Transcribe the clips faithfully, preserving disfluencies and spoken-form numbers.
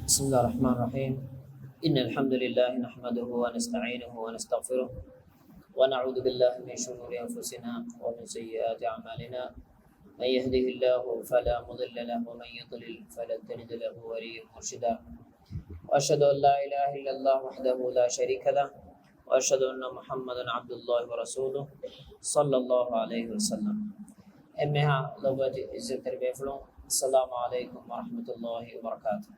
بسم الله الرحمن الرحيم. إن الحمد لله نحمده ونستعينه ونستغفره، ونعوذ بالله من شرور أنفسنا ومن سيئات أعمالنا. من يهده الله فلا مضل له، ومن يضلل فلن تجد له وليا مرشدا. وأشهد أن لا إله إلا الله وحده لا شريك له، وأشهد أن محمدا عبد الله ورسوله، صلى الله عليه وسلم. އެންމެހާ ލޮބުވެތި އިއްޒަތްތެރި ބޭފުޅުން، السلام عليكم ورحمة الله وبركاته.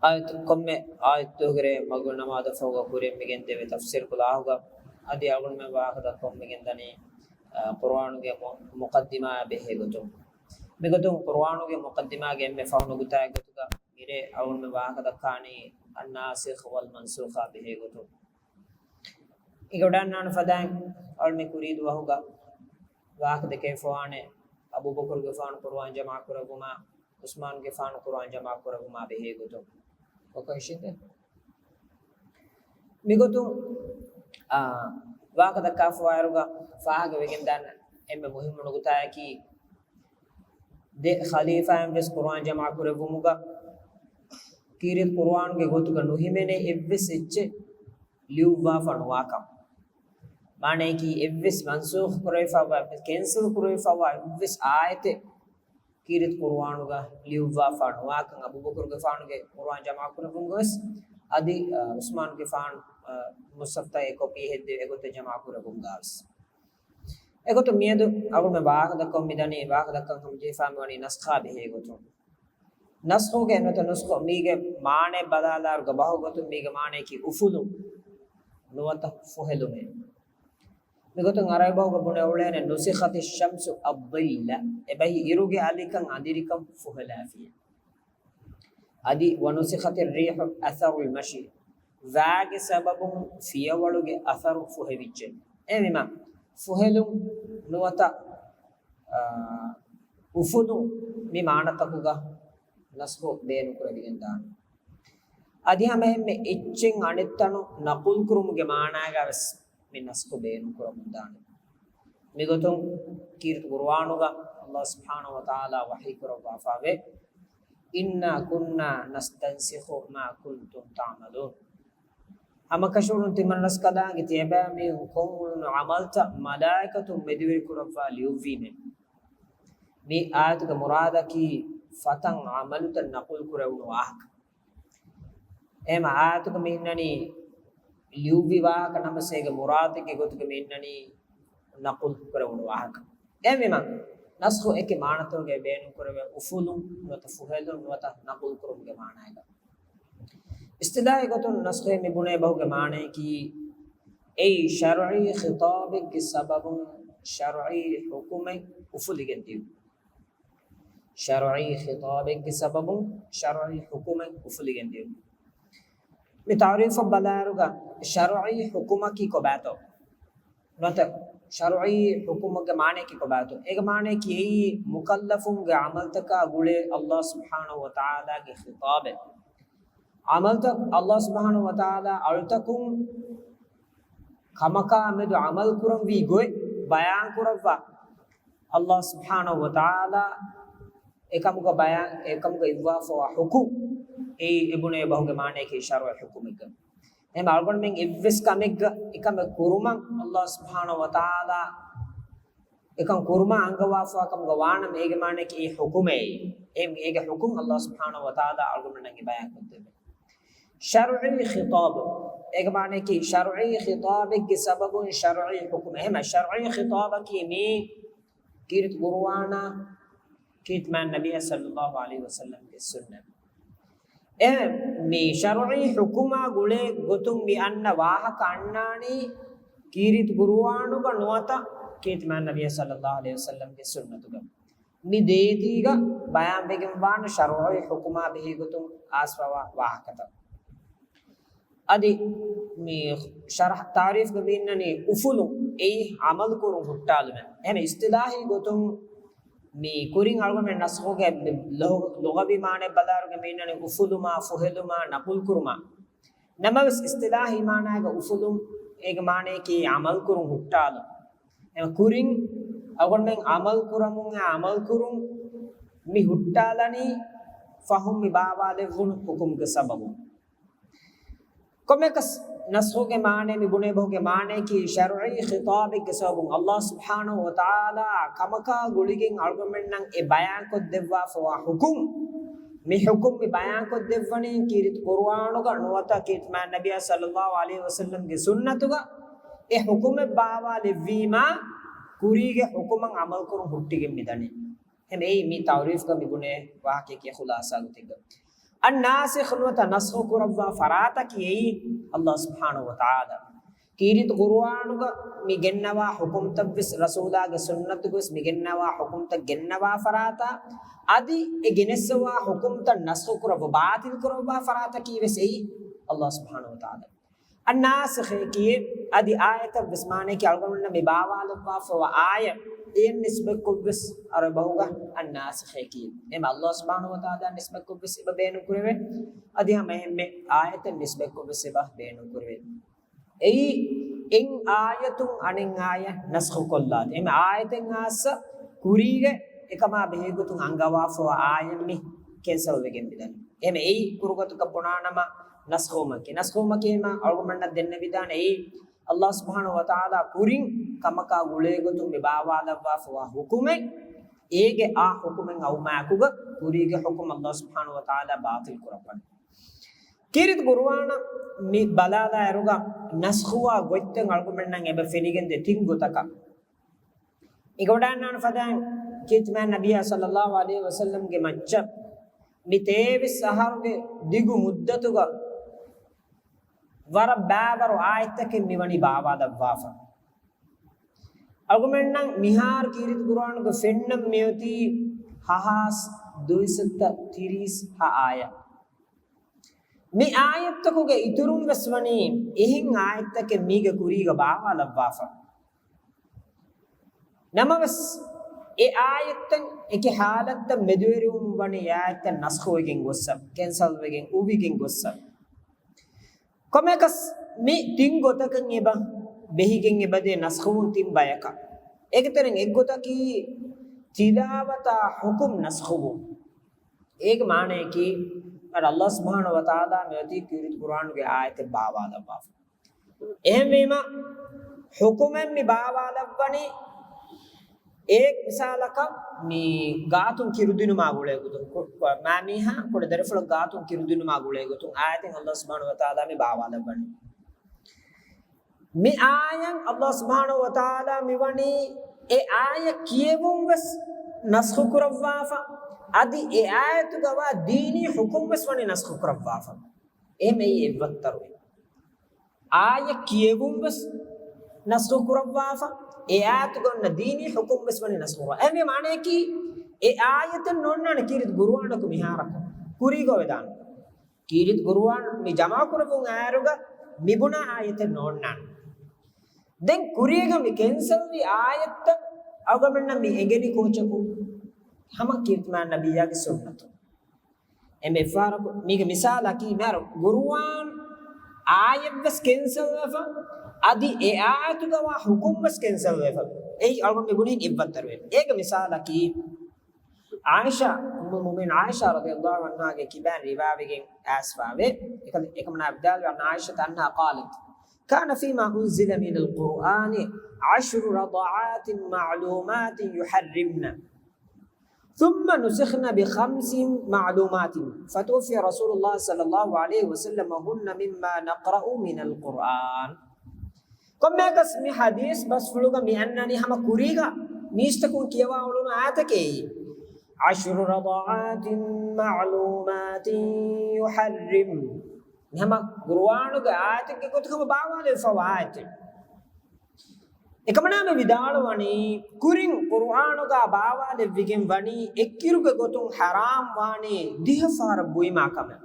އާޔަތު، ކޮންމެ އާޔަތުގެ މަގު ނަމާދަށް ފަހުގަ ކުރިން މިގެންދެވޭ ތަފްސީރު ކުލާހުގަ އަދި އަޅުގަނޑުމެން ވާހަކަ ދައްކަމުން މިގެންދަނީ، އާ، ޤުރުއާނުގެ މު-، މުޤައްދިމާއާ ބެހޭ ގޮތުން. މިގޮތުން ޤުރުއާނުގެ މުޤައްދިމާގެ އެންމެ ފަހު ނުކުތާއެއް ގޮތުގަ މިރޭ އަޅުގަނޑުމެން ވާހަކަ ދައްކާނީ އައްނާސިޚު ވަލް މަންސޫޚާ ބެހޭ ގޮތުން. އިގޮޑަންނާނު ފަދައިން އަޅުމެ ކުރީ ދުވަހުގަ ވާހަކަ ދެކެފަވާނެ އަބޫބަކުރުގެފާނު ޤުރުއާން ޖަމާ ކުރެއްވުމާ، ޢުސްމާނުގެފާނު ޤުރުއާން ޖަމާ ކުރެއްވުމާ ބެހޭ ގޮތުން. ކޮކޮށިން މިގޮތުން، އާ، ވާހަކަ ދައްކާފަވާއިރުގަ ފާހަގަވެގެން ދާން އެންމެ މުހިއްމު ނުކުތާއަކީ، ދެ ޚަލީފާއިން ވެސް ޤުރުއާން ޖަމާ ކުރެއްވުމުގަ ކީރިތި ޤުރުއާނުގެ ގޮތުގަ ނުހިމެނޭ އެއްވެސް އެއްޗެއް ލިޔުއްވާފަ ނުވާކަން. މާނައަކީ އެއްވެސް މަންސޫޚް ކުރެވިފައިވާ، ކެންސަލް ކުރެވިފައިވާ އެއްވެސް އާޔަތެއް ކީރިތި ޤުރުއާނުގަ ލިޔުއްވާފަ ނުވާކަން އަބޫބަކުރުގެފާނުގެ ޤުރުއާން ޖަމާކުރެއްވުމުގަވެސް، އަދި، އަ، ޢުސްމާނުގެފާނު، އަ، މުޞްޙަފްތައް އެ ކޮޕީ ހެއްދެވި އެގޮތަށް ޖަމާކުރެއްވުމުގަވެސް. އެގޮތުން މިއަދު އަޅުގަނޑުމެން ވާހަކަ ދައްކަމުން މިދަނީ، ވާހަކަ ދައްކަން ހަމަޖެހިފާ މިވަނީ ނަސްޚާ ބެހޭ ގޮތުން. ނަސްޚުގެ ނުވަތަ ނުސްޚު މީގެ މާނައެއް ބަލާލާއިރުގަ ބަހުގޮތުން މީގެ މާނައަކީ އުފުލުން ނުވަތަ ފުހެލުމޭ. މިގޮތުން ޢަރަބި ބަހުގަ ބުނެ އުޅޭނެ ނުސިޚަތި ޝަމްސު އައްޟިއްލަ، އެބަހީ އިރުގެ އަލިކަން އަނދިރިކަން ފުހެލާފިޔޭ. އަދި ވަނުސިޚަތި ރީޙު އަސަރުލް މަޝީ، ވާގެ ސަބަބުން ފިޔަވަޅުގެ އަސަރު ފުހެވިއްޖެ. އެހެންވީމަ، ފުހެލުން ނުވަތަ، އާ، އުފުލުން މި މާނަތަކުގަ ނަސްޚު ބޭނުންކުރެވިގެން ދާނެ. އަދި ހަމައެހެންމެ އެއްޗެއް އަނެއްތަނުން ނަޤުލްކުރުމުގެ މާނާގަ ވެސް މި ނަސްޚު ބޭނުންކުރަމުންދާނެ. މިގޮތުން ކީރިތި ޤުރުއާނުގަ ﷲ ސުބްޙާނަހޫ ވަތަޢާލާ ވަޙީކުރައްވާފައިވޭ، إنا كنا نستنسخ ما كنتم تعملون. ހަމަކަށަވަރުން ތިމަން ރަސްކަލާނގެ ތިޔަބައިމީހުން ކޮށްއުޅުނު ޢަމަލްތައް މަލާއިކަތުން މެދުވެރިކުރައްވާ ލިޔުއްވީމޭ. މި އާޔަތުގެ މުރާދަކީ ފަތަން ޢަމަލުތައް ނަޤުލްކުރެވުނު ވާހަކަ. އެހެން އާޔަތުގަ މި އިންނަނީ ލިޔުއްވި ވާހަކަ ނަމަވެސް އޭގެ މުރާދެއްގެ ގޮތުގަ މި އިންނަނީ ނަޤުލް ކުރެވުނު ވާހަކަ. އެހެންވީމަ، ނަސްޚު އެކި މާނަތަކުގައި ބޭނުންކުރެވޭ އުފުލުން ނުވަތަ ފުހެލުން ނުވަތަ ނަޤުލް ކުރުމުގެ މާނައިގަ. އިޞްޠިލާޙީ ގޮތުން ނަސްޚޭ މި ބުނޭ ބަހުގެ މާނައަކީ، އެއީ ޝަރުޢީ ޚިޠާބެއްގެ ސަބަބުން ޝަރުޢީ ޙުކުމެއް އުފުލިގެން ދިޔުން. ޝަރުޢީ ޚިޠާބެއްގެ ސަބަބުން ޝަރުޢީ ޙުކުމެއް އުފުލިގެން ދިޔުން. މި ތަޢުރީފަށް ބަލާއިރުގަ، ޝަރުޢީ ޙުކުމަކީ ކޮބާތޯ؟ ނުވަތަ ޝަރުޢީ ޙުކުމުގެ މާނައަކީ ކޮބާތޯ؟ އޭގެ މާނައަކީ އެއީ މުކައްލަފުންގެ ޢަމަލުތަކާ ގުޅޭ ﷲ ސުބްޙާނަހޫ ވަތަޢާލާގެ ޚިޠާބެއް. ޢަމަލުތައް ﷲ ސުބްޙާނަހޫ ވަތަޢާލާ އަޅުތަކުން ކަމަކާ މެދު ޢަމަލު ކުރަންވީ ގޮތް ބަޔާން ކުރައްވާ، ﷲ ސުބްޙާނަހޫ ވަތަޢާލާ އެކަމުގަ ބަޔާން، އެކަމުގަ އިއްވާފަވާ ޙުކުމް، އެއީ އެ ބުނޭ ބަހުގެ މާނައަކީ ޝަރުޢީ ޙުކުމެއްގަ. އެހެން އަޅުގަނޑުމެން އެއްވެސް ކަމެއްގަ އެކަމެއް ކުރުމަށް ﷲ ސުބްޙާނަހޫ ވަތަޢާލާ އެކަން ކުރުމަށް އަންގަވާފަވާ ކަމުގަ ވާނަމަ، އޭގެ މާނައަކީ އެ ޙުކުމޭ. އެ، އޭގެ ޙުކުމް ﷲ ސުބްޙާނަހޫ ވަތަޢާލާ އަޅުގަނޑުމެންނަށް އެބަޔާން ކޮށްދެއްވި. ޝަރުޢީ ޚިޠާބު. އޭގެ މާނައަކީ ޝަރުޢީ ޚިޠާބެއްގެ ސަބަބުން ޝަރުޢީ ޙުކުމެއް. އެހެން ޝަރުޢީ ޚިޠާބަކީ މީ ކީރިތި ޤުރުއާނާ، ކީރިތި މާތް ނަބިއްޔާ ޞައްލައްލާހު ޢަލައިހި ވަސައްލަމްގެ ސުންނަތް. އެ މި ޝަރުޢީ ޙުކުމާ ގުޅޭ ގޮތުން މި އަންނަ ވާހަކަ އަންނާނީ ކީރިތި ޤުރުއާނުގަ ނުވަތަ ކީރިތި މާތް ނަބިއްޔާ ޞައްލައްލާހު ޢަލައިހި ވަސައްލަމްގެ ސުންނަތުގަ. މި ދޭތީގަ ބަޔާންވެގެން ވާނެ ޝަރުޢީ ޙުކުމާ ބެހޭ ގޮތުން އައިސްފަވާ ވާހަކަތައް. އަދި މި ޝަރަޙް ތަޢުރީފްގަ މި އިންނަނީ އުފުލުން، އެއީ ޢަމަލު ކުރުން ހުއްޓާލުމެއް. އެހެން އިޞްޠިލާޙީ ގޮތުން މި ކުރިން އަޅުގަނޑުމެން ނަސްޚުގެ މި ލު-، ލުޣަވީ މާނައެއް ބަލާއިރުގަ މި އިންނަނީ އުފުލުމާ، ފުހެލުމާ، ނަޤުލް ކުރުމާ. ނަމަވެސް އިޞްޠިލާޙީ މާނައިގަ އުފުލުން އޭގެ މާނައަކީ ޢަމަލު ކުރުން ހުއްޓާލުން. އެ ކުރިން އަޅުގަނޑުމެން ޢަމަލު ކުރަމުން، އެ ޢަމަލު ކުރުން މި ހުއްޓާލަނީ ފަހުން މި ބާވާލެއްވުނު ޙުކުމްގެ ސަބަބުން. ކޮންމެއަކަސް ނަސްޚުގެ މާނައެއް މި ބުނޭ ބަހުގެ މާނައަކީ ޝަރުޢީ ޚިޠާބެއްގެ ސަބަބުން ﷲ ސުބްޙާނަހޫ ވަތަޢާލާ ކަމަކާ ގުޅިގެން އަޅުގަނޑުމެންނަށް އެ ބަޔާންކޮށްދެއްވާފަވާ ޙުކުމް. މި ޙުކުމް މި ބަޔާންކޮށްދެއްވަނީ ކީރިތި ޤުރުއާނުގަ ނުވަތަ ކީރިތި މާތް ނަބިއްޔާ ޞައްލައްލާހު ޢަލައިހި ވަސައްލަމްގެ ސުންނަތުގަ އެ ޙުކުމެއް ބާވާލެއްވީމާ، ކުރީގެ ޙުކުމަށް ޢަމަލުކުރުން ހުއްޓިގެން މިދަނީ. އެހެން އެއީ މި ތަޢުރީފުގަ މި ބުނޭ ވާހަކައަކީ ޚުލާޞާ ގޮތެއްގަ. އައްނާސިޚު ނުވަތަ ނަސްޚު ކުރައްވާ ފަރާތަކީ އެއީ ﷲ ސުބްޙާނަހޫ ވަތަޢާލާ. ކީރިތި ޤުރުއާނުގަ މި ގެންނަވާ ޙުކުމްތައްވެސް ރަސޫލާގެ ސުންނަތުގަވެސް މި ގެންނަވާ ޙުކުމްތައް ގެންނަވާ ފަރާތާ، އަދި އެ ގެނެއްސަވާ ޙުކުމްތައް ނަސްޚު ކުރައްވާ ބާޠިލް ކުރައްވާ ފަރާތަކީވެސް އެއީ ﷲ ސުބްޙާނަހޫ ވަތަޢާލާ. އައްނާސިޚޭކީ އަދި އާޔަތަށްވެސް މާނައަކީ އަޅުގަނޑުމެންނަށް މި ބާވާލައްވާފަވާ އާޔަތް އެއަށް ނިސްބަތްކޮށްވެސް ޢަރަބި ބަހުގަ އައްނާސިޚޭކީ. އެހެން ﷲ ސުބްޙާނަހޫ ވަތަޢާލާ ނިސްބަތްކޮށްވެސް އެބަ ބޭނުންކުރެވޭ. އަދި ހަމަ އެހެންމެ އާޔަތެއް ނިސްބަތްކޮށްވެސް އެބަ ބޭނުންކުރެވޭ. އެއީ އެއް އާޔަތުން އަނެއް އާޔަތް ނަސްޚުކޮށްލާތީ. އެހެން އާޔަތެއް އާއްސަ ކުރީގެ އެކަމާ ބެހޭގޮތުން އަންގަވާފަވާ އާޔަތް މި ކެންސަލްވެގެން މިދަނީ. އެހެން އެއީ ކުރުގޮތަކަށް ބުނާނަމަ ނަސްޚުވުމަކީ. ނަސްޚުވުމަކީ މާ އަޅުގަނޑަށް ދެންނެވިދާނެ އެއީ ﷲ ސުބްޙާނަހޫ ވަތަޢާލާ ކުރިން ކަމަކާ ގުޅޭގޮތުން މި ބާވާލައްވާފަވާ ޙުކުމެއް، އޭގެ އާ ޙުކުމެއް އައުމާކުގަ ކުރީގެ ޙުކުމް ﷲ ސުބްޙާނަހޫ ވަތަޢާލާ ބާޠިލް ކުރައްވަނީ. ކީރިތި ޤުރުއާނަށް މި ބަލާލާއިރުގަ ނަސްޚުވާ ގޮތްތައް އަޅުގަނޑުމެންނަށް އެބަ ފެނިގެންދޭ ތިން ގޮތަކަށް. އެނގިވަޑައިގަންނާނެ ފަދައިން ކީރިތި މާތް ނަބިއްޔާ ޞައްލައްލާހު ޢަލައިހި ވަސައްލަމްގެ މައްޗަށް މި ތޭވީސް އަހަރުގެ ދިގު މުއްދަތުގަ ވަރަށް ބާވަރު އާޔަތްތަކެއް މިވަނީ ބާވާލައްވާފަ. އަޅުގަނޑުމެންނަށް މިހާރު ކީރިތި ޤުރުއާނުގަ ފެންނަން މިއޮތީ ހަހާސް ދުއިސައްތަ ތިރީސް ހަ އާޔަތް. މި އާޔަތްތަކުގެ އިތުރުން ވެސް ވަނީ އެހެން އާޔަތްތަކެއް މީގެ ކުރީގަ ބާވާލައްވާފަ. ނަމަވެސް، އެ އާޔަތްތައް އެކި ޙާލަތްތައް މެދުވެރިވުމުން ވަނީ އެ އާޔަތްތައް ނަސްޚުވެގެން ގޮއްސަ، ކެންސަލްވެގެން، އުވިގެން ގޮއްސަ. ކޮންމެއަކަސް މި ތިން ގޮތަކަށް އެބަ ބެހިގެން އެބަދޭ ނަސްޚުވުން ތިން ބަޔަކަށް. އޭގެ ތެރެއިން އެއްގޮތަކީ ތިލާވަތާ ޙުކުމް ނަސްޚުވުން. އޭގެ މާނައަކީ، އަދި ﷲ ސުބްޙާނަހޫ ވަތަޢާލާ މިއޮތީ ކީރިތި ޤުރުއާނުގެ އާޔަތެއް ބާވާލައްވާފަ. އެހެންވީމަ، ޙުކުމެއް މި ބާވާލައްވަނީ އެއް މިސާލަކަށް މި ގާތުން ކިރުދިނުމާ ގުޅޭ ގޮތުން، ކު-، ކު-، މާ މީހާ ކުޑަ ދަރިފުޅަށް ގާތުން ކިރުދިނުމާ ގުޅޭ ގޮތުން އާޔަތެއް ﷲ ސުބްޙާނަހޫ ވަތަޢާލާ މި ބާވާލައްވަނީ. މި އާޔަތް ﷲ ސުބްޙާނަހޫ ވަތަޢާލާ މިވަނީ އެ އާޔަތް ކިޔެވުން ވެސް ނަސްޚު ކުރައްވާފަ، އަދި އެ އާޔަތުގަވާ ދީނީ ޙުކުމް ވެސް ވަނީ ނަސްޚު ކުރައްވާފަ. އެހެން އެއީ އެއްވައްތަރު. އާޔަތް ކިޔެވުން ވެސް ނަސްޚު ކުރައްވާފަ، އެ އާޔަތުގަ އޮންނަ ދީނީ ޙުކުމް ވެސް ވަނީ ނަސްޚު ކުރައްވާ. އެހެންވީ މާނައަކީ، އެ އާޔަތެއް ނޯންނާނެ ކީރިތި ޤުރުއާނަކު މިހާރަކު. ކުރީގަ ވެދާނެ. ކީރިތި ޤުރުއާން މި ޖަމާކުރެވުން އާއިރުގަ މިބުނާ އާޔަތެއް ނޯންނާނެ. ދެން ކުރީގަ މި ކެންސަލްވި އާޔަތްތައް އަޅުގަނޑުމެންނަށް މި އެނގެނީ ކޯޗަކު؟ ހަމަ ކީރިތި މާތް ނަބިއްޔާގެ ސުންނަތު. އެންމެ އެއްފަހަރަކު މީގެ މިސާލަކީ މިހާރު ޤުރުއާން އާޔަތްވެސް ކެންސަލްވެފަ، އަދި އެ އާޔަތުގަވާ ޙުކުމްވެސް ކެންސަލްވެފަ. އެއީ އަޅުގަނޑު މިބުނީ އެއްވައްތަރުވެ. އޭގެ މިސާލަކީ ޢާއިޝާ، އުއްމުލް މުއުމިނީން ޢާއިޝާ ރަޟިޔަﷲ ޢަންހާގެ ކިބައިން ރިވާވެގެން އައިސްފަވޭ. އެކަ-، އެކަމަނާ ވިދާޅުވި، عن عائشة أنها قالت: كان فيما أنزل من القرآن عشر رضعات معلومات يحرمن، ثم نسخن بخمس معلومات، فتوفي رسول الله صلى الله عليه وسلم وهن مما نقرأ من القرآن. ކޮންމެއަކަސް މި ޙަދީޘް ބަސްފުޅުގަ މި އަންނަނީ ހަމަ ކުރީގަ މީސްތަކުން ކިޔަވާ އުޅުނު އާޔަތަކީ، عشر رضعات معلومات يحرمن. މި ހަމަ ޤުރުއާނުގެ އާޔަތެއްގެ ގޮތުގަ ބާވާލެވިފަވާ އާޔަތެއް. އެކަމަނާ މި ވިދާޅުވަނީ، ކުރިން ޤުރުއާނުގަ ބާވާލެއްވިގެން ވަނީ އެއްކިރުގެ ގޮތުން ޙަރާމް ވާނީ ދިހަ ފަހަރަށް ބުއިމާ ކަމެއް.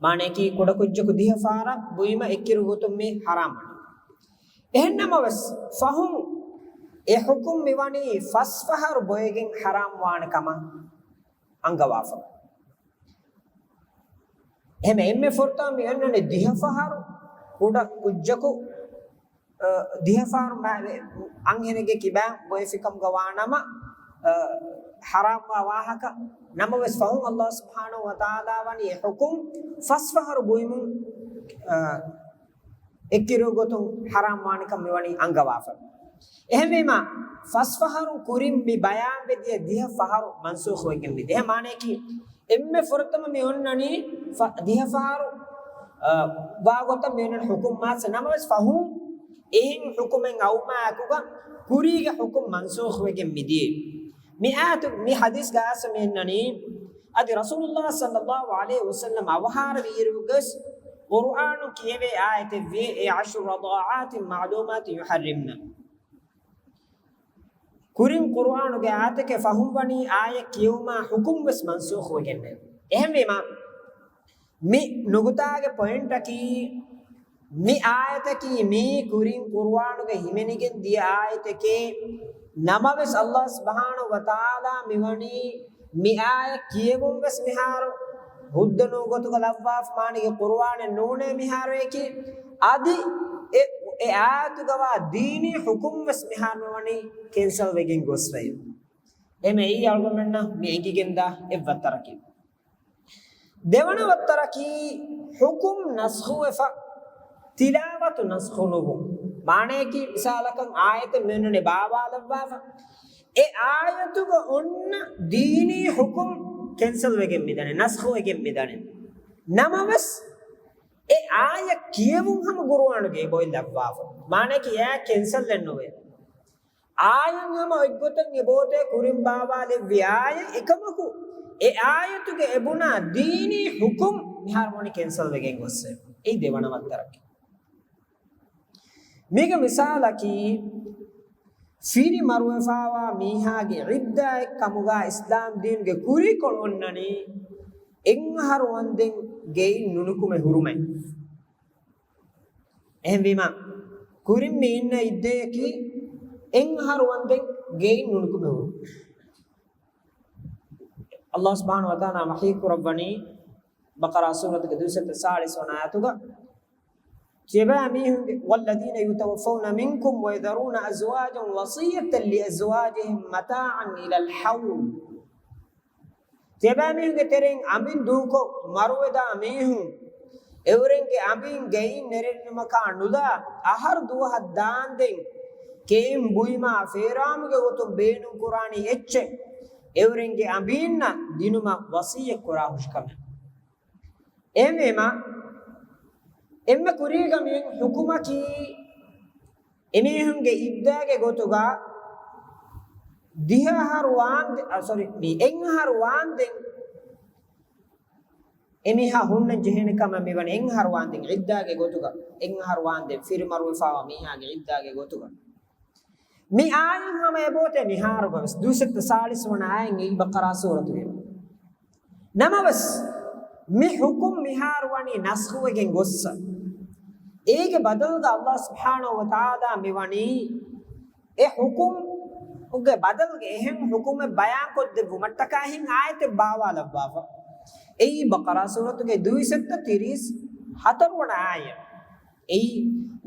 މާނައަކީ ކުޑަކުއްޖަކު ދިހަ ފަހަރަށް ބުއިމަ އެއްކިރު ގޮތުން މި ޙަރާމް ވަނީ. އެހެންނަމަވެސް، ފަހުން އެ ޙުކުމް މިވަނީ ފަސް ފަހަރު ބޮއެގެން ޙަރާމް ވާނެ ކަމަށް އަންގަވާފަ. އެހެން އެންމެ ފުރަތަމަ މި އޮންނަނީ ދިހަ ފަހަރު، ކުޑަ ކުއްޖަކު، އަ، ދިހަ ފަހަރު މަ-، އަންހެނެއްގެ ކިބައިން ބޮއެފިކަމުގަ ވާނަމަ، އަ، ޙަރާމްވާ ވާހަކަ. ނަމަވެސް ފަހުން ﷲ ސުބްޙާނަހޫ ވަތަޢާލާ ވަނީ އެ ޙުކުމް ފަސް ފަހަރު ބުއިމުން، އަ، އެއްކިރު ގޮތުން ޙަރާމްވާނެކަން މިވަނީ އަންގަވާފަ. އެހެންވީމާ، ފަސް ފަހަރުން ކުރިން މި ބަޔާންވެދިޔަ ދިހަ ފަހަރު މަންސޫޚުވެގެން މިދިޔަ. މާނަޔަކީ، އެންމެ ފުރަތަމަ މި އޮންނަނީ ފަ-، ދިހަ ފަހަރު، އަ، ވާގޮތަށް މި އޮންނަނީ ޙުކުމް މާސް. ނަމަވެސް ފަހުން އެހެން ޙުކުމެއް އައުމާއެކުގަ ކުރީގެ ޙުކުމް މަންސޫޚުވެގެން މިދިޔަ. މި އާޔަތު، މި ޙަދީޘްގަ އައިސް މި އޮންނަނީ، އަދި ރަސޫލުﷲ ޞައްލަﷲ ޢަލައިހި ވަސައްލަމް އަވަހާރަވި އިރުގަސް ޤުރުއާނު ކިޔެވޭ އާޔަތެއްވިއޭ، އެ ޢަޝްރު ރަޟާޢާތިން މަޢުލޫމާތިން ޔުޙައްރިމްނަ. ކުރިން ޤުރުއާނުގެ އާޔަތެކޭ ފަހުން ވަނީ އާޔަތް ކިޔެވުމާ ޙުކުމް ވެސް މަންސޫޚުވެގެންނެވި. އެހެންވީމާ، މި ނުކުތާގެ ޕޮއިންޓަކީ، މި އާޔަތަކީ މީ ކުރިން ޤުރުއާނުގަ ހިމެނިގެން ދިޔަ އާޔަތެކޭ. ނަމަވެސް ﷲ ސުބްޙާނަހޫ ވަތަޢާލާ މިވަނީ މި އާޔަތް ކިޔެވުން ވެސް މިހާރު ހުއްދަ ނޫން ގޮތުގަ ލައްވާފަ، މާނައީ ޤުރުއާނެއް ނޫނޭ މިހާރު އެކީ. އަދި އެ، އެ އާޔަތުގަވާ ދީނީ ޙުކުމް ވެސް މިހާރު މިވަނީ ކެންސަލް ވެގެން ގޮސްފައި. އެމެ އެއީ އަޅުގަނޑުމެންނަށް މި އެނގިގެންދާ އެއްވައްތަރަކީ. ދެވަނަ ވައްތަރަކީ ޙުކުމް ނަސްޚުވެފަ، ތިލާވަތު ނަސްޚު ނުވުން. މާނަޔަކީ މިސާލަކަށް އާޔަތެއް މިއޮންނަނީ ބާވާލައްވާފަ. އެ އާޔަތުގަ އޮންނަ ދީނީ ޙުކުމް ކެންސަލް ވެގެން މިދަނީ، ނަސްޚު ވެގެން މިދަނީ. ނަމަވެސް އެ އާޔަތް ކިޔެވުން ހަމަ ޤުރުއާނުގެ އެބައޮތް ލައްވާފަ. މާނަޔަކީ އެއާ ކެންސަލްއެއް ނުވޭ. އާޔަތް ހަމަ އޮތްގޮތަށް އެބައޮތޭ ކުރިން ބާވާލެއްވި އާޔަތް، އެކަމަކު އެ އާޔަތުގެ އެބުނާ ދީނީ ޙުކުމް މިހާރު ވަނީ ކެންސަލް ވެގެން ގޮސްފަ. އެއީ ދެވަނަ ވައްތަރަކީ. މީގެ މިސާލަކީ، ފިރި މަރުވެފާވާ މީހާގެ ޢިއްދާއެއް ކަމުގަ އިސްލާމް ދީނުގެ ކުރީކޮޅު އޮންނަނީ އެއްއަހަރު ވަންދެން ގެއިން ނުނުކުމެ ހުރުމެއް. އެހެންވީމާ، ކުރިން މި އިންނަ ޢިއްދަޔަކީ އެއްއަހަރު ވަންދެން ގެއިން ނުނުކުމެ ހުރުމެއް. ﷲ ސުބްޙާނަހޫ ވަތަޢާލާ ވަޙީ ކުރައްވަނީ ބަޤަރާ ސޫރަތުގެ ދުއިސައްތަ ސާޅީސް ވަނަ އާޔަތުގަ، ތިޔަބައިމީހުންގެ، والذين يتوفون منكم ويذرون أزواجا وصية لأزواجهم متاعا إلى الحول. ތިޔަބައިމީހުންގެ ތެރެއިން އަނބިން ދޫކޮށް މަރުވެދާ މީހުން، އެއުރެންގެ އަނބިން ގެއިން ނެރެންނުމަކާ ނުލާ، އަހަރު ދުވަހަށް ދާންދެން ގެއިން ބުއިމާ ފޭރާމުގެ ގޮތުން ބޭނުން ކުރާނީ އެއްޗެއް، އެއުރެންގެ އަނބީންނަށް ދިނުމަށް ވަޞިއްޔަތް ކުރާ ހުށިކަމެއް. އެހެންވީމާ، އެންމެ ކުރީގަ މި ޙުކުމަކީ، އެމީހުންގެ ޢިއްދާގެ ގޮތުގަ ދިހަ އަހަރު ވާންދެ-، އަ، ސޮރީ، މި އެއްއަހަރު ވާންދެން އެމީހާ ހުންނަން ޖެހޭނެ ކަމަށް މިވަނީ. އެއްއަހަރު ވާންދެން ޢިއްދާގެ ގޮތުގަ، އެއްއަހަރު ވާންދެން ފިރިމަރުވެފާވާ މީހާގެ ޢިއްދާގެ ގޮތުގަ. މި އާޔަތް ހަމަ އެބައޮތޭ މިހާރުގަވެސް، ދުއިސައްތަ ސާޅީސް ވަނަ އާޔަތް އެއީ ބަޤަރާ ސޫރަތުގެ. ނަމަވެސް، މި ޙުކުމް މިހާރު ވަނީ ނަސްޚުވެގެން ގޮއްސަ. އޭގެ ބަދަލުގަ ﷲ ސުބްޙާނަހޫ ވަތަޢާލާ މިވަނީ އެ ޙުކުމްގެ ބަދަލުގަ އެހެން ޙުކުމެއް ބަޔާންކޮށްދެއްވުމަށްޓަކާ އެހެން އާޔަތެއް ބާވާލައްވާފަ. އެއީ ބަޤަރާ ސޫރަތުގެ ދުއިސައްތަ ތިރީސް ހަތަރު ވަނަ އާޔަތް. އެއީ،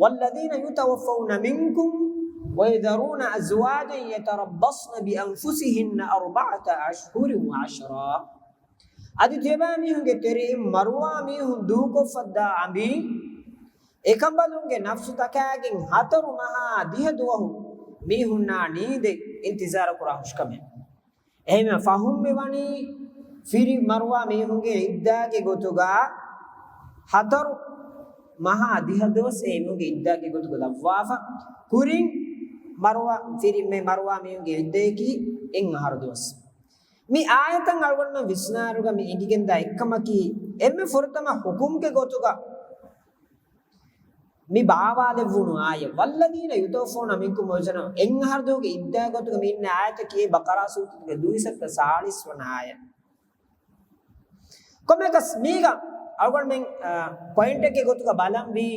والذين يتوفون منكم ويذرون أزواجا يتربصن بأنفسهن أربعة أشهر وعشرا. އަދި ތިޔަބައިމީހުންގެ ތެރެއިން މަރުވާ މީހުން ދޫކޮށްފައްދާ އަނބީން، އެކަނބަލުންގެ ނަފްސުތަކާގެން ހަތަރު މަހާ ދިހަ ދުވަހު މީހުންނާ ނީނދެ އިންތިޒާރު ކުރާ ހުށިކަމެއް. އެހެންވެ ފަހުން މިވަނީ ފިރި މަރުވާ މީހުންގެ ޢިއްދާގެ ގޮތުގަ ހަތަރު މަހާ ދިހަ ދުވަސް އެމީހުންގެ ޢިއްދާގެ ގޮތުގަ ލައްވާފަ. ކުރިން މަރުވާ، ފިރި މެ މަރުވާ މީހުންގެ ޢިއްދަޔަކީ އެއްއަހަރު ދުވަސް. މި އާޔަތަށް އަޅުގަނޑުމެން ވިސްނާރުގަ މި އެނގިގެންދާ އެއްކަމަކީ، އެންމެ ފުރަތަމަ ޙުކުމްގެ ގޮތުގަ މި ބާވާލެއްވުނު އާޔަތް، والذين يتوفون منكم، އެއްއަހަރު ދުވަހުގެ ޢިއްދާ ގޮތުގަ މި އިންނަ އާޔަތަކީ ބަޤަރާ ސޫރަތުގެ ދުއިސައްތަ ސާޅީސް ވަނަ އާޔަތް. ކޮންމެއަކަސް މީގަ އަޅުގަނޑުމެން، އާ، ޕޮއިންޓެއްގެ ގޮތުގަ ބަލަންވީ،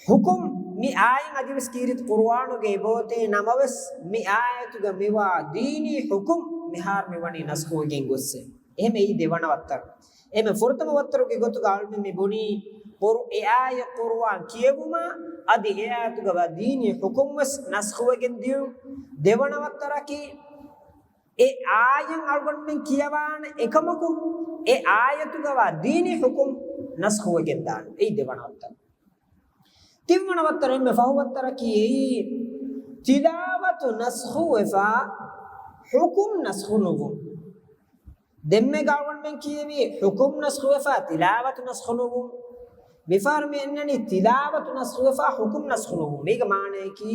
ޙުކުމް މި އާޔަތް އަދިވެސް ކީރިތި ޤުރުއާނުގަ އެބައޮތޭ ނަމަވެސް، މި އާޔަތުގަ މިވާ ދީނީ ޙުކުމް މިހާރު މިވަނީ ނަސްޚުވެގެން ގޮއްސޭ. އެހެން އެއީ ދެވަނަ ވައްތަރު. އެމެ ފުރަތަމަ ވައްތަރުގެ ގޮތުގަ އަޅުމެން މި ބުނީ، ޤުރު-، އެ އާޔަތް ޤުރުއާން ކިޔެވުމާ، އަދި އެ އާޔަތުގަ ވާ ދީނީ ޙުކުމް ވެސް ނަސްޚުވެގެން ދިޔުން. ދެވަނަ ވައްތަރަކީ، އެ އާޔަތް އަޅުގަނޑުމެން ކިޔަވާނެ އެކަމަކު، އެ އާޔަތުގަވާ ދީނީ ޙުކުމް ނަސްޚުވެގެން ދާނެ. އެއީ ދެވަނަ ވައްތަރު. ތިންވަނަ ވައްތަރު އެންމެ ފަހު ވައްތަރަކީ، އެއީ ތިލާވަތު ނަސްޚުވެފަ، ޙުކުމް ނަސްޚު ނުވުން. ދެންމެ އަޅުގަނޑުމެން ކިޔެވީ ޙުކުމް ނަސްޚުވެފަ، ތިލާވަތު ނަސްޚު ނުވުން. މިފަހަރު މި އަންނަނީ ތިލާވަތު ނަސްޚުވެފަ، ޙުކުމް ނަސްޚު ނުވުން. މީގެ މާނަޔަކީ،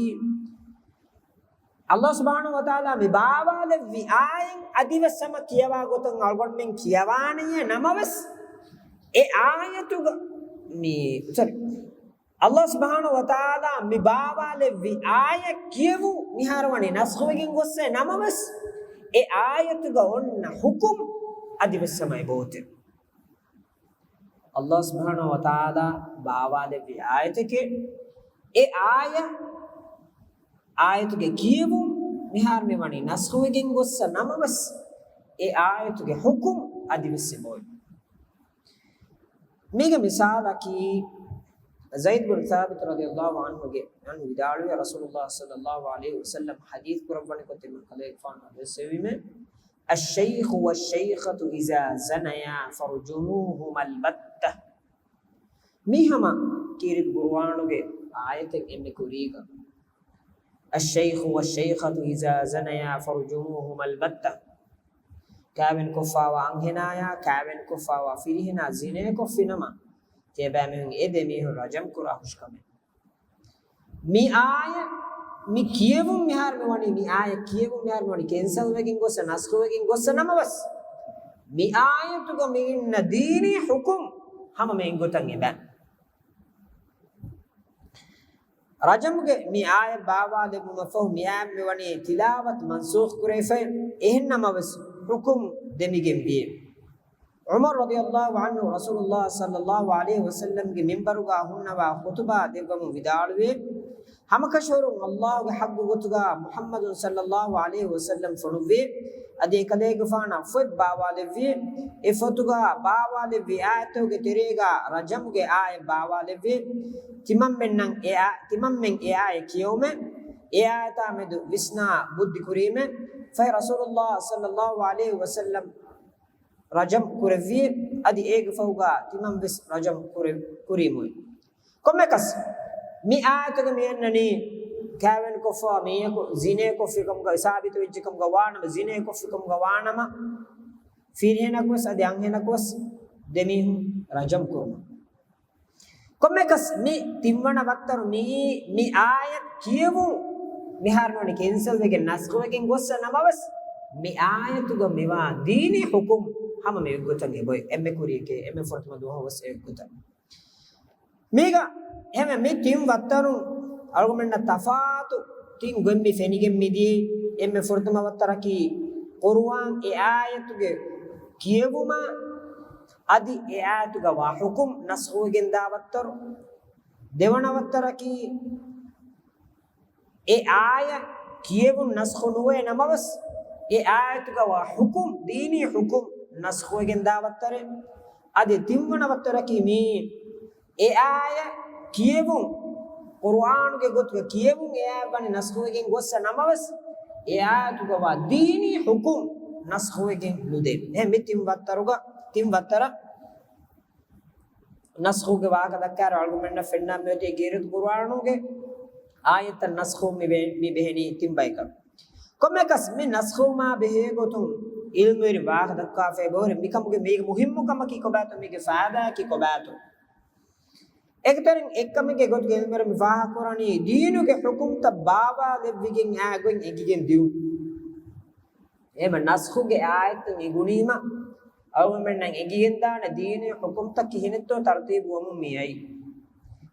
ﷲ ސުބްޙާނަހޫ ވަތަޢާލާ މި ބާވާލެއްވި އާޔަތް އަދިވެސް ހަމަ ކިޔަވާ ގޮތަށް އަޅުގަނޑުމެން ކިޔަވާނެޔޭ ނަމަވެސް، އެ އާޔަތުގަ މި، ސޮރީ، ﷲ ސުބްޙާނަހޫ ވަތަޢާލާ މި ބާވާލެއްވި އާޔަތް ކިޔެވުން މިހާރު ވަނީ ނަސްޚުވެގެން ގޮއްސޭ ނަމަވެސް، އެ އާޔަތުގަ އޮންނަ ޙުކުމް އަދިވެސް ހަމަ އެބައޮތޭ. ﷲ ސުބްޙާނަހޫ ވަތަޢާލާ ބާވާލެއްވި އާޔަތެކޭ، އެ އާޔަ، އާޔަތުގެ ކިޔެވުން މިހާރު މި ވަނީ ނަސްޚުވެގެން ގޮއްސަ ނަމަވެސް، އެ އާޔަތުގެ ޙުކުމް އަދިވެސް އެބައޮތް. މީގެ މިސާލަކީ، ޒައިދު ބިން ސާބިތު ރަޟިޔަﷲ ޢަންހުގެ، ޢަންހު ވިދާޅުވި، ރަސޫލުﷲ ޞައްލަﷲ ޢަލައިހި ވަސައްލަމް ޙަދީޘް ކުރައްވަނިކޮށް ތިމަން ކަލޭގެފާނު އަދިވެސް އެވީމެ، الشيخ والشيخة إذا زنيا فارجموهما البتة. މީ ހަމަ ކީރިތި ޤުރުއާނުގެ އާޔަތެއް އެންމެ ކުރީގަ، الشيخ والشيخة إذا زنيا فارجموهما البتة. ކާވެނިކޮށްފާވާ އަންހެނާޔާ، ކާވެނިކޮށްފާވާ ފިރިހެނާ ޒިނޭކޮށްފިނަމަ، ތިޔަބައިމީހުން އެ ދެމީހުން ރަޖަމް ކުރާ ހުށިކަމެއް. މި އާޔަ، މި ކިޔެވުން މިހާރު މި ވަނީ، މި އާޔަ ކިޔެވުން މިހާރު މި ވަނީ ކެންސަލް ވެގެން ގޮއްސަ، ނަސްޚު ވެގެން ގޮއްސަ ނަމަވެސް، މި އާޔަތުގަ މި އިންނަ ދީނީ ޙުކުމް ހަމަ މި އިންގޮތަށް އެބަ. ރަޖަމުގެ މި އާޔަތް ބާވާލެވުމަށްފަހު މިއާ މިވަނީ ތިލާވަތު މަންސޫޚް ކުރެވިފައި، އެހެން ނަމަވެސް ޙުކުމް ދެމިގެން ވިއެ. ޢުމަރު ރަޟިޔަﷲ ޢަންހު ރަސޫލުﷲ ޞައްލަﷲ ޢަލައިހި ވަސައްލަމްގެ މިންބަރުގަ ހުންނަވާ ޚުތުބާ ދެއްވަމުން ވިދާޅުވި، ހަމަކަށަވަރުން ﷲގެ ޙައްޤު ގޮތުގަ މުޙައްމަދު ޞައްލަﷲ ޢަލައިހި ވަސައްލަމް ފޮނުއްވި، އަދި އެކަލޭގެފާނަށް ފޮތް ބާވާލެއްވި، އެ ފޮތުގަ ބާވާލެއްވި އާޔަތުގެ ތެރޭގަ ރަޖަމުގެ އާޔަތް ބާވާލެއްވި، ތިމަންމެންނަށް އެ އާ-، ތިމަންމެން އެ އާޔަތް ކިޔެވުމެއް، އެ އާޔަތާ މެދު ވިސްނާ ބުއްދި ކުރީމެއް، ފަހެ ރަސޫލުﷲ ޞައްލަﷲ ޢަލައިހި ވަސައްލަމް ރަޖަމް ކުރެއްވި، އަދި އޭގެ ފަހުގަ ތިމަން ވެސް ރަޖަމް ކުރެ-، ކުރީމުވެ. ކޮންމެކަސް، މި އާޔަތުގަ މި އަންނަނީ، ކާވެނިކޮށްފަ މީހަކު ޒިނޭކޮށްފިކަމުގަ ސާބިތުވެއްޖެކަމުގަ ވާނަމަ، ޒިނޭކޮށްފިކަމުގަ ވާނަމަ، ފިރިހެނަކުވެސް އަދި އަންހެނަކުވެސް ދެމީހުން ރަޖަމް ކުރުމަށް. ކޮންމެކަސް މި ތިންވަނަ ވައްތަރު މިއީ، މި އާޔަތް ކިޔެވުން މިހާރު ނޫނީ ކެންސަލް ވެގެން ނަސްޚު ވެގެން ގޮއްސަ ނަމަވެސް، މި އާޔަތުގަ މިވާ ދީނީ ޙުކުމް ހަމަ މި އެއްގޮތަށް އެބައޮތް. އެންމެ ކުރިއެކޭ، އެންމެ ފުރަތަމަ ދުވަހު ވެސް އެއްގޮތަށް. މީގަ އެހެންވެ މި ތިން ވައްތަރުން އަޅުގަނޑުމެންނަށް ތަފާތު ތިން ގޮތް މި ފެނިގެން މިދިޔައީ. އެންމެ ފުރަތަމަ ވައްތަރަކީ ޤުރުއާން އެ އާޔަތުގެ ކިޔެވުމާ އަދި އެ އާޔަތުގަ ވާ ޙުކުމް ނަސްޚުވެގެން ދާ ވައްތަރު. ދެވަނަ ވައްތަރަކީ، އެ އާޔަތް ކިޔެވުން ނަސްޚު ނުވޭ ނަމަވެސް، އެ އާޔަތުގަ ވާ ޙުކުމް، ދީނީ ޙުކުމް ނަސްޚުވެގެން ދާ ވައްތަރެއް. އަދި ތިންވަނަ ވައްތަރަކީ މިއީ، އެ އާޔަތް ކިޔެވުން، ޤުރުއާނުގެ ގޮތުގަ ކިޔެވުން އެ އާޔަތް ވަނީ ނަސްޚުވެގެން ގޮއްސަ ނަމަވެސް، އެ އާޔަތުގަ ވާ ދީނީ ޙުކުމް ނަސްޚުވެގެން ނުދޭ. އެހެން މި ތިން ވައްތަރުގަ، ތިން ވައްތަރަށް ނަސްޚުގެ ވާހަކަ ދައްކާއިރު އަޅުގަނޑުމެންނަށް ފެންނަ މިއޮތީ ކީރިތި ޤުރުއާނުގެ އާޔަތްތައް ނަސްޚު މި ބެ-، މި ބެހެނީ ތިން ބަޔަކަށް. ކޮންމެއަކަސް މި ނަސްޚުވުމާ ބެހޭ ގޮތުން ޢިލްމުވެރިން ވާހަކަ ދައްކާފައި ބޮހެރެ މިކަމުގެ މީގެ މުހިއްމު ކަމަކީ ކޮބާތޯ؟ މީގެ ފާއިދާއަކީ ކޮބާތޯ؟ އޭގެތެރެއިން އެއްކަމެއްގެ ގޮތުގަ ޢިލްމުވެރިން މި ފާހަގަކުރަނީ ދީނުގެ ޙުކުމްތައް ބާވާލެއްވިގެން އާ ގޮތް އެނގިގެން ދިއުން. އެހެންމަ ނަސްޚުގެ އާޔަތުން އެނގުނީމަ، އަޅުގަނޑުމެންނަށް އެނގިގެންދާނެ ދީނީ ޙުކުމްތައް ކިހިނެއްތޯ ތަރުތީބުވަމުން މިއައީ.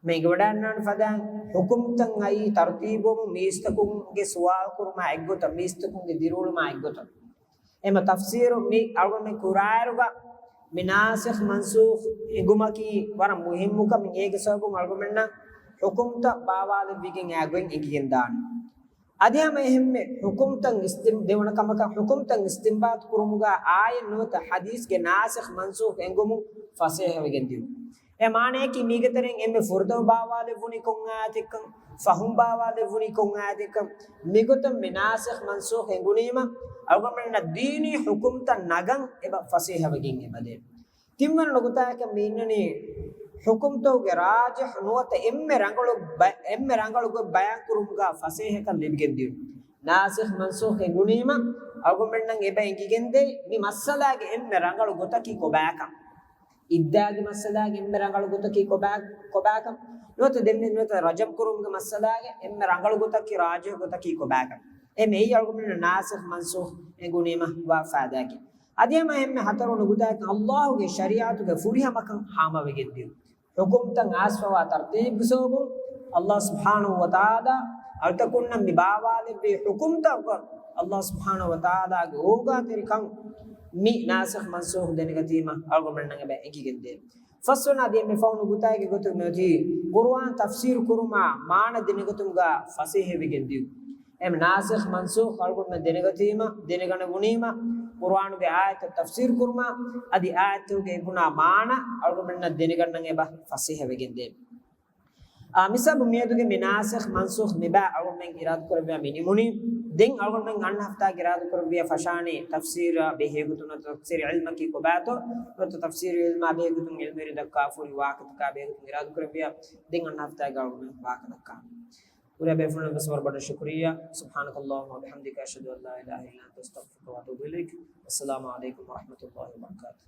މި އެނގިވަޑައިގަންނާނެ ފަދައިން ޙުކުމްތައް އައީ ތަރުތީބުވަމުން މީސްތަކުންގެ ސުވާލު ކުރުމާ އެއްގޮތަށް، މީސްތަކުންގެ ދިރިއުޅުމާ އެއްގޮތަށް. އެހެންމަ ތަފްސީރު މި އަޅުގަނޑުމެން ކުރާއިރުގަ މި ނާސިޚް މަންސޫޚް އެނގުމަކީ ވަރަށް މުހިއްމު ކަމެއް. އޭގެ ސަބަބުން އަޅުގަނޑުމެންނަށް ޙުކުމްތައް ބާވާލެއްވިގެން އާ ގޮތް އެނގިގެންދާނެ. އަދި ހަމަ އެހެންމެ ޙުކުމްތައް އިސްތިން-، ދެވަނަ ކަމަކަށް ޙުކުމްތައް އިސްތިންބާތު ކުރުމުގަ އާޔަތް ނުވަތަ ޙަދީޘްގެ ނާސިޚް މަންސޫޚް އެނގުމުން ފަސޭހަވެގެން ދިއުން. އެ މާނަޔަކީ މީގެ ތެރެއިން އެންމެ ފުރަތަމަ ބާވާލެއްވުނީ ކޮން އާޔަތެއްކަން، ފަހުން ބާވާލެއްވުނީ ކޮން އާޔަތެއްކަން، މިގޮތަށް މި ނާސިޚް މަންސޫޚް އެނގުނީމަ، އަޅުގަނޑުމެންނަށް ދީނީ ޙުކުމްތައް ނަގަން އެބަ ފަސޭހަވެގެން އެބަދޭ. ތިންވަނަ ނުކުތާއަކަށް މި އިންނަނީ، ޙުކުމްތަކުގެ ރާޖިޙް ނުވަތަ އެންމެ ރަނގަޅު ބަ-، އެންމެ ރަނގަޅު ގޮތް ބަޔާންކުރުމުގަ ފަސޭހަކަން ލިބިގެން ދިޔުން. ނާސިޚް މަންސޫޚް އެނގުނީމަ، އަޅުގަނޑުމެންނަށް އެބަ އެނގިގެންދޭ، މި މައްސަލާގެ އެންމެ ރަނގަޅު ގޮތަކީ ކޮބާކަން. އިއްދާގެ މައްސަލާގެ އެންމެ ރަނގަޅު ގޮތަކީ ކޮބާ-، ކޮބާކަން؟ ނުވަތަ ދެންމެ ނުވަތަ ރަޖަމް ކުރުމުގެ މައްސަލާގެ އެންމެ ރަނގަޅު ގޮތަކީ ރާޖިޙް ގޮތަކީ ކޮބާކަން؟ އެހެން އެއީ އަޅުގަނޑުމެންނަށް ނާސިޚް މަންސޫޚް އެނގުނީމަ ވާ ފާއިދާއަކީ. އަދި ހަމަ އެންމެ ހަތަރު ނުކުތާއަކަށް ﷲ ގެ ޝަރީޢަތުގެ ފުރިހަމަކަން ހާމަވެގެން ދިޔުން. ޙުކުމްތައް އައިސްފަވާ ތަރުތީބުގެ ސަބަބުން ﷲ ސުބްޙާނަހޫ ވަތަޢާލާ އަޅުތަކުންނަށް މި ބާވާލެއްވި ޙުކުމްތަކުގަ ﷲ ސުބްޙާނަހޫ ވަތަޢާލާގެ އޯގާތެރިކަން މި ނާސިޚް މަންސޫޚް ދެނެގަތީމަ އަޅުގަނޑުމެންނަށް އެބަ އެނގިގެންދޭ. ފަސްވަނަ އަދި އެންމެ ފަހު ނުކުތާގެ ގޮތުން މިއޮތީ ޤުރުއާން ތަފްސީރު ކުރުމާ މާނަ ދެނެގަތުމުގަ ފަސޭހަވެގެން ދިޔުން. އެމް ނާސިޚް މަންސޫޚް އަޅުގަނޑުމެން ދެނެގަތީމަ، ދެނެގަނެވުނީމަ، ޤުރުއާނުގެ އާޔަތްތައް ތަފްސީރު ކުރުމާ، އަދި އާޔަތްތަކުގެ އެބުނާ މާނަ އަޅުގަނޑުމެންނަށް ދެނެގަންނަން އެބަ ފަސޭހަވެގެން ދޭ. އާ، މިސަބަބު މިއަދުގެ މި ނާސިޚް މަންސޫޚް މިބާ އަޅުގަނޑުމެން އިރާދަކުރެއްވިޔާ މި ނިމުނީ. ދެން އަޅުގަނޑުމެން އަންނަ ހަފްތާގެ އިރާދަކުރެއްވިޔާ ފަށާނީ ތަފްސީރާ ބެހޭގޮތުން ނުވަތަ ތަފްސީރު ޢިލްމަކީ ކޮބާތޯ، ނުވަތަ ތަފްސީރު ޢިލްމާ ބެހޭގޮތުން ޢިލްމުވެރިން ދައްކާ ފުރި ވާހަކަތަކާ ބެހޭގޮތުން އިރާދަކުރެއްވިޔާ ދެން އަންނަ ހަފްތާގެ އަޅުގަނޑުމެން ވާހަކަ ދައްކާނީ. ކުރިއަށް ބޭފުޅުން ވެސް ވަރަށް ބޮޑަށް ޝުކުރިއްޔާ. سبحانك اللهم وبحمدك، أشهد أن لا إله إلا أنت، أستغفرك وأتوب إليك. والسلام عليكم ورحمة الله وبركاته.